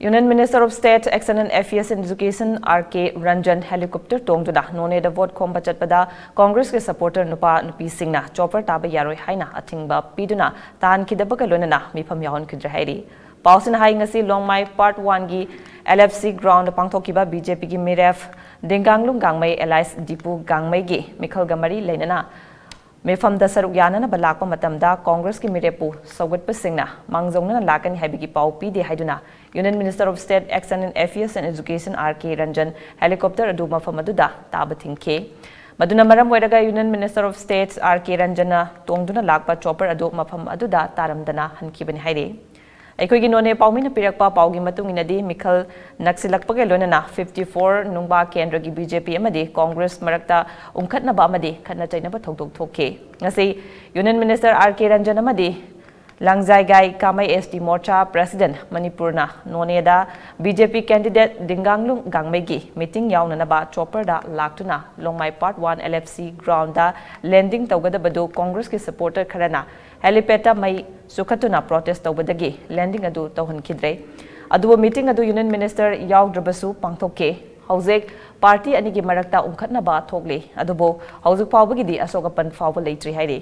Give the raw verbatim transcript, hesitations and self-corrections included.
Union Minister of State, Excellence in Affairs and Education, R K Ranjan helicopter ꯇꯣꯡꯗꯨꯅ ꯅꯣꯅꯦꯗ vote ꯈꯣꯝꯕ ꯆꯠꯄꯗ ꯀꯣꯡꯒ꯭ꯔꯦꯁꯀꯤ supporter ꯅꯨꯄꯥ ꯅꯨꯄꯤꯁꯤꯡꯅ chopper ꯇꯥꯕ ꯌꯥꯔꯣꯏ ꯍꯥꯏꯅ ꯑꯊꯤꯡꯕ ꯄꯤꯗꯨꯅ ꯇꯥꯍꯟꯈꯤꯗꯕꯒ ꯂꯣꯏꯅꯅ ꯃꯤꯐꯝ ꯌꯥꯎꯍꯟꯈꯤꯗ꯭ꯔꯦ ꯍꯥꯏꯔꯤ꯫ ꯄꯥꯎꯁꯤꯅ ꯍꯥꯏ, ꯉꯁꯤ ꯂꯣꯡꯃꯥꯏ Part One ꯒꯤ L F C ground ꯗ ꯄꯥꯡꯊꯣꯛꯈꯤꯕ B J P ꯒꯤ ꯃꯤꯔꯦꯞ ꯗꯤꯡꯒꯥꯡꯂꯨꯡ ꯒꯥꯡꯃꯩ alias ꯗꯤꯄꯨ ꯒꯥꯡꯃꯩꯒꯤ ꯃꯤꯈꯜꯒ ꯃꯔꯤ ꯂꯩꯅꯅ ꯃꯤꯐꯝꯗ ꯁꯔꯨꯛ ꯌꯥꯅꯅꯕ ꯂꯥꯛꯄ ꯃꯇꯝꯗ ꯀꯣꯡꯒ꯭ꯔꯦꯁꯀꯤ ꯃꯤꯔꯦꯞꯄꯨ ꯁꯧꯒꯠꯄꯁꯤꯡꯅ ꯃꯥꯡꯖꯧꯅꯅ ꯂꯥꯛꯀꯅꯤ ꯍꯥꯏꯕꯒꯤ ꯄꯥꯎ ꯄꯤꯗꯦ ꯍꯥꯏꯗꯨꯅ Union Minister of State, Excellence in Affairs and Education, R K Ranjan helicopter ꯑꯗꯨ ꯃꯐꯝ ꯑꯗꯨꯗ ꯇꯥꯕ ꯊꯤꯡꯈꯤ꯫ ꯃꯗꯨꯅ ꯃꯔꯝ ꯑꯣꯏꯔꯒ Union Minister of State R K Ranjanꯅ ꯇꯣꯡꯗꯨꯅ ꯂꯥꯛꯄ chopper ꯑꯗꯨ ꯃꯐꯝ ꯑꯗꯨꯗ ꯇꯥꯔꯝꯗꯅ ꯍꯟꯈꯤꯕꯅꯤ ꯍꯥꯏꯔꯤ꯫ ꯑꯩꯈꯣꯏꯒꯤ ꯅꯣꯅꯦ ꯄꯥꯎꯃꯤꯅ ꯄꯤꯔꯛꯄ ꯄꯥꯎꯒꯤ ꯃꯇꯨꯡ ꯏꯟꯅꯗꯤ, ꯃꯤꯈꯜ ꯅꯛꯁꯤꯜꯂꯛꯄꯒ ꯂꯣꯏꯅꯅ fifty four ꯅꯨꯡꯕꯥ ꯀꯦꯟꯗ꯭ꯔꯒꯤ B J P ꯑꯃꯗꯤ ꯀꯣꯡꯒ꯭ꯔꯦꯁ ꯃꯔꯛꯇ ꯎꯪꯈꯠꯅꯕ ꯑꯃꯗꯤ ꯈꯠꯅ ꯆꯩꯅꯕ ꯊꯧꯗꯣꯛ ꯊꯣꯛꯈꯤ꯫ ꯉꯁꯤ Union Minister R K Ranjan ꯑꯃꯗꯤ ꯂꯥꯡꯖꯥꯏꯒꯥꯏ ꯀꯥꯃꯩ S T Morcha President ꯃꯅꯤꯄꯨꯔꯅ ꯅꯣꯅꯦꯗ B J P candidate ꯗꯤꯡꯒꯥꯡꯂꯨꯡ ꯒꯥꯡꯃꯩꯒꯤ meeting ꯌꯥꯎꯅꯅꯕ chopper ꯗ ꯂꯥꯛꯇꯨꯅ ꯂꯣꯡꯃꯥꯏ Part One L F C ground ꯗ landing ꯇꯧꯒꯗꯕꯗꯨ ꯀꯣꯡꯒ꯭ꯔꯦꯁꯀꯤ supporter ꯈꯔꯅ helipad ꯇ ꯃꯩ ꯆꯨꯈꯠꯇꯨꯅ protest ꯇꯧꯕꯗꯒꯤ landing ꯑꯗꯨ ꯇꯧꯍꯟꯈꯤꯗ꯭ꯔꯦ꯫ ꯑꯗꯨꯕꯨ meeting ꯑꯗꯨ Union Minister ꯌꯥꯎꯗ꯭ꯔꯕꯁꯨ ꯄꯥꯡꯊꯣꯛꯈꯤ꯫ ꯍꯧꯖꯤꯛ party ꯑꯅꯤꯒꯤ ꯃꯔꯛꯇ ꯎꯪꯈꯠꯅꯕ ꯊꯣꯛꯂꯤ, ꯑꯗꯨꯕꯨ ꯍꯧꯖꯤꯛ ꯐꯥꯎꯕꯒꯤꯗꯤ ꯑꯁꯣꯛ ꯑꯄꯟ ꯐꯥꯎꯕ ꯂꯩꯇ꯭ꯔꯤ ꯍꯥꯏꯔꯤ꯫